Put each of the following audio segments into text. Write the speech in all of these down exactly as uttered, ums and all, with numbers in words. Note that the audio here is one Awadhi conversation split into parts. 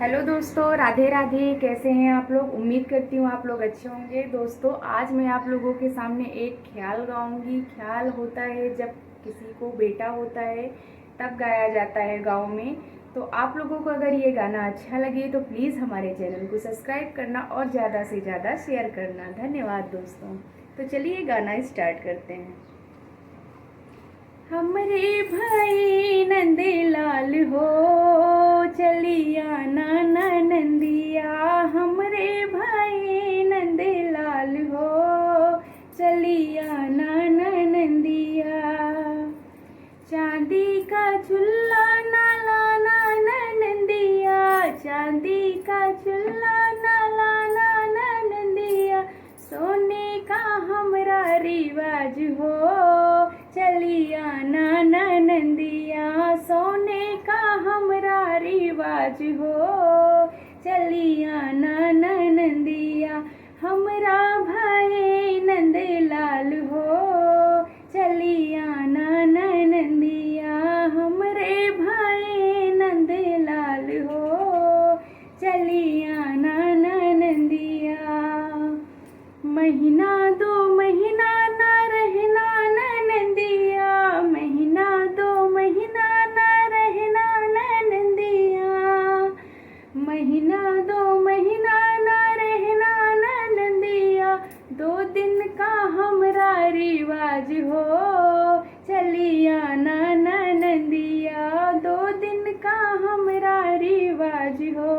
हेलो दोस्तों, राधे राधे। कैसे हैं आप लोग? उम्मीद करती हूँ आप लोग अच्छे होंगे। दोस्तों, आज मैं आप लोगों के सामने एक ख्याल गाऊंगी। ख्याल होता है जब किसी को बेटा होता है, तब गाया जाता है गाँव में। तो आप लोगों को अगर ये गाना अच्छा लगे तो प्लीज़ हमारे चैनल को सब्सक्राइब करना और ज़्यादा से ज़्यादा शेयर करना। धन्यवाद दोस्तों। तो चलिए गाना स्टार्ट करते हैं। हमरे भाई नंदलाल हो, चली आना ननंदिया। हमरे भाई नंदलाल हो, चली आना ननंदिया। चांदी का चूल्हा ना लाना ननंदिया, चांदी का चूल्हा ना लाना ननंदिया। सोने का हमरा रिवाज हो, चली आना ननंदिया। सोने का हमरा रिवाज हो, चली आना ननंदिया। हमरा भाई नंदलाल हो, चली आना ननंदिया। हमरे भाई नंदलाल हो, चली आना ननंदिया। महीना दो महीना ना रहना ननंदिया, महीना दो महीना ना रहना ननंदिया। महीना दो महीना ना रहना ननंदिया, दो दिन का हमरा रिवाज हो, चली आना ननंदिया। दो दिन का हमरा रिवाज हो,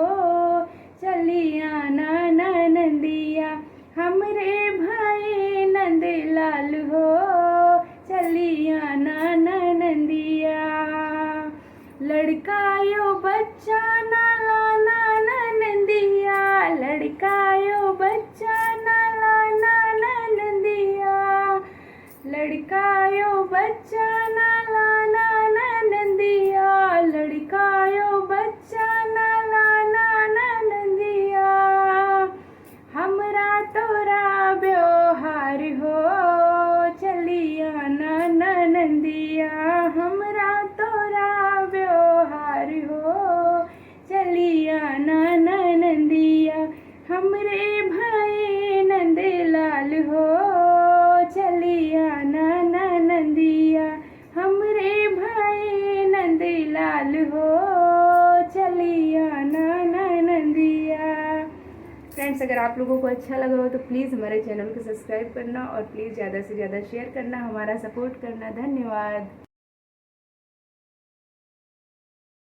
चली आना ननंदिया। हमरे भाई नंदलाल हो, चली आना ननंदिया। लड़का यो बच्चा ना लाना ननंदिया, लड़का यो बच्चा ना लाना ननंदिया। लड़का यो बच्चा ना लाना ननंदिया, लड़का यो बच्चा ना लाना ननंदिया। हमरा तोरा व्यवहार हो, चली आना ननंदिया। हमरा तोरा व्यवहार हो, चली आना ननंदिया। हमरे भाई नंदलाल हो, चली आना ननंदिया। हमरे भाई नंदलाल हो, चली आना ननंदिया। फ्रेंड्स, अगर आप लोगों को अच्छा लगा हो तो प्लीज़ हमारे चैनल को सब्सक्राइब करना और प्लीज़ ज़्यादा से ज़्यादा शेयर करना, हमारा सपोर्ट करना। धन्यवाद।